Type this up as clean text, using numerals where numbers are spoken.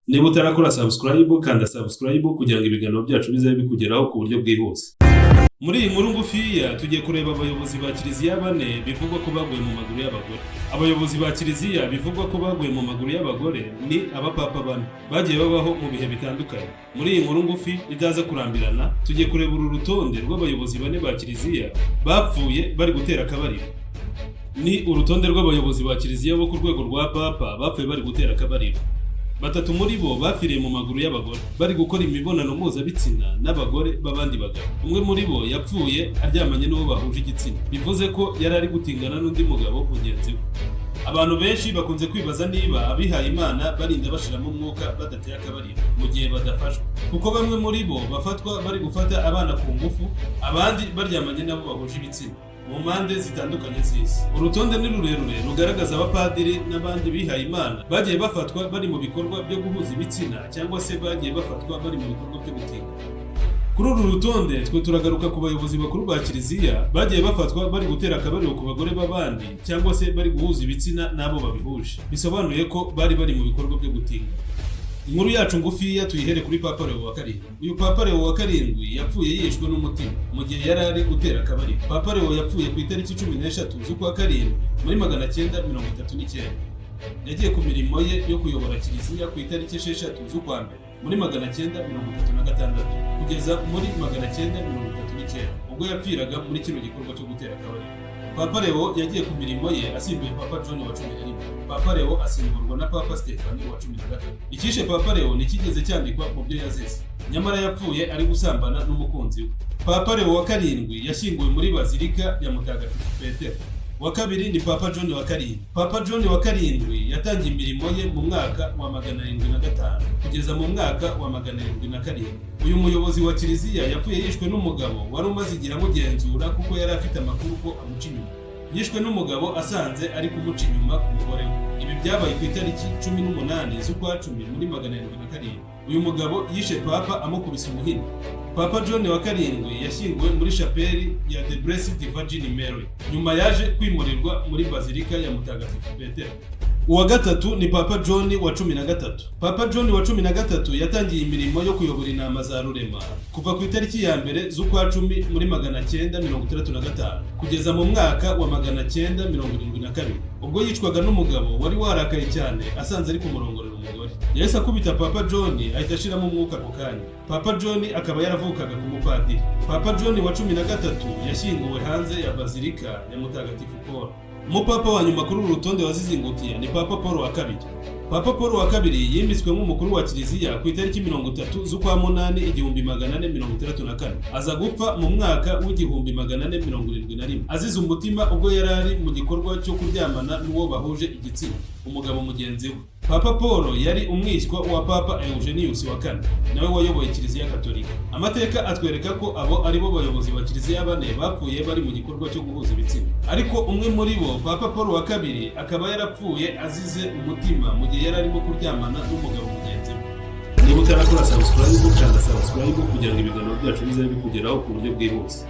Niba utarakora subscribe, kanda subscribe kugira ngo ibiganiro byacu bizabe bikugeraho ku buryo bwihuse. Muri iyi nkuru ngufiya tugiye kureba abayobozi ba kiliziya bane bivugwa ko baguye mu maguru y'abagore. Abayobozi ba kiliziya bivugwa ko baguye mu maguru y'abagore ni abapapa bane bagiye babaho mu bihe bitandukanye. Muri iyi nkuru ngufi itaza kurambirana, tugiye kureba uru rutonde rw'abayobozi bane ba kiliziya bapfuye bari gutera akabariro. Ni urutonde rw'abayobozi ba kiliziya bo ku rwego rwa papa bapfuye bari gutera akabariro. Batatu muri bo bapfiriye mu maguru y'abagore bari gukora imibonano mpuzabitsina n'abagore b'abandi bagabo. Umwe muri bo yapfuye aryamanye n'uwo bahuje igitsina, bivuze ko yari ari gutingana n'undi mugabo mugenzi we. Abantu benshi bakunze kwibaza niba abihaye Imana barinda bashiramo umwuka badateye akabariro mu gihe badafashwe, kuko bamwe muri bo bafatwa bari gufata abana ku ngufu, abandi baryamanye n'abo bahuje ibitsina mu mpande zitandukanye z'isi. Urutonde ni rurerure rugaragaza abapadiri n'abandi bihaye Imana bagiye bafatwa bari mu bikorwa byo guhuza ibitsina cyangwa se bagiye bafatwa bari mu bikorwa byo gutinga. Kuri uru rutonde twe turagaruka ku bayobozi bakuru ba kiliziya bagiye bafatwa bari gutera akabariro ku bagore b'abandi cyangwa se bari guhuza ibitsina n'abo babihuje, bisobanuye ko bari bari mu bikorwa byo gutinga. Inkuru yacu ngufiya tuyihere kuri Papa Leo wa karindwi. Uyu Papa Leo wa karindwi yapfuye yishwe n'umutima mu gihe yari ari gutera akabariro. Papa Leo yapfuye ku itariki 13 z'ukwa karindwi muri 939. Yagiye ku mirimo ye yo kuyobora kiliziya ku itariki 6 z'ukwa mbere muri 936 kugeza muri 939, ubwo yapfiraga muri kino gikorwa cyo gutera akabariro. Papa Leo yagiye ku mirimo ye asimbuye Papa John wa 11. Papa Leo asimburwa na Papa Stefani wa 13. Icyishe Papa Leo ntikigeze cyandikwa mu byo yazize, nyamara yapfuye ari gusambana n'umukunzi we. Papa Leo wa karindwi yashyinguwe muri Bazilika ya Mutagatifu Petero. Wa kabiri ni Papa John wa karindwi. Papa John wa karindwi yatangiye imirimo ye mu mwaka wa 705 kugeza mu mwaka wa 707. Uyu muyobozi wa kiliziya yapfuye yishwe n'umugabo wari umaze igihe amugenzura, kuko yari afite amakuru ko amuca inyuma. Yishwe n'umugabo asanze ari kumuca inyuma ku mugore we. Ibi byabaye ku itariki 18 z'ukwa cumi muri 707. Uyu mugabo yishe papa amukubise umuhini. Papa John wa karindwi yashyinguwe muri shapeli ya The Blessed Virgin Mary, nyuma yaje kwimurirwa muri Bazilika ya Mutagatifu Petero. Uwa gatatu ni Papa John wa 13. Papa John wa 13 yatangiye imirimo yo kuyobora intama za Rurema kuva ku itariki ya mbere z'ukwa cumi muri 965 kugeza mu mwaka wa 972, ubwo yicwaga n'umugabo wari warakaye cyane asanze ari kumurongorera umugore. Yahise akubita Papa John, ahita ashiramo umwuka ako kanya. Papa John akaba yaravukaga ku mupadiri. Papa John wa 13 yashyinguwe hanze ya Bazilika ya Mutagatifu Paul. Umupapa wa nyuma kuri uru rutonde wazize ingutiya ni Papa Paul wa kabiri. Papa Paul wa kabiri yimitswe nk'umukuru wa kiliziya ku itariki 30 z'ukwa munani 1464, aza gupfa mu mwaka w'1471 azize umutima, ubwo yari ari mu gikorwa cyo kuryamana n'uwo bahuje igitsina, umugabo mugenzi we. Papa Paul yari umwishywa wa Papa Eugenius wa kane, nawe wayoboye Kiliziya Katolika. Amateka atwereka ko abo ari bo bayobozi ba kiliziya bane bapfuye bari mu gikorwa cyo guhuza ibitsina, ariko umwe muri bo, Papa Paul wa kabiri, akaba yarapfuye azize umutima mu gihe yari arimo kuryamana n'umugabo mugenzi we. Niba utarakora subscribe, kanda subscribe kugira ngo ibiganiro byacu bizabe bikugeraho ku buryo bwihuse.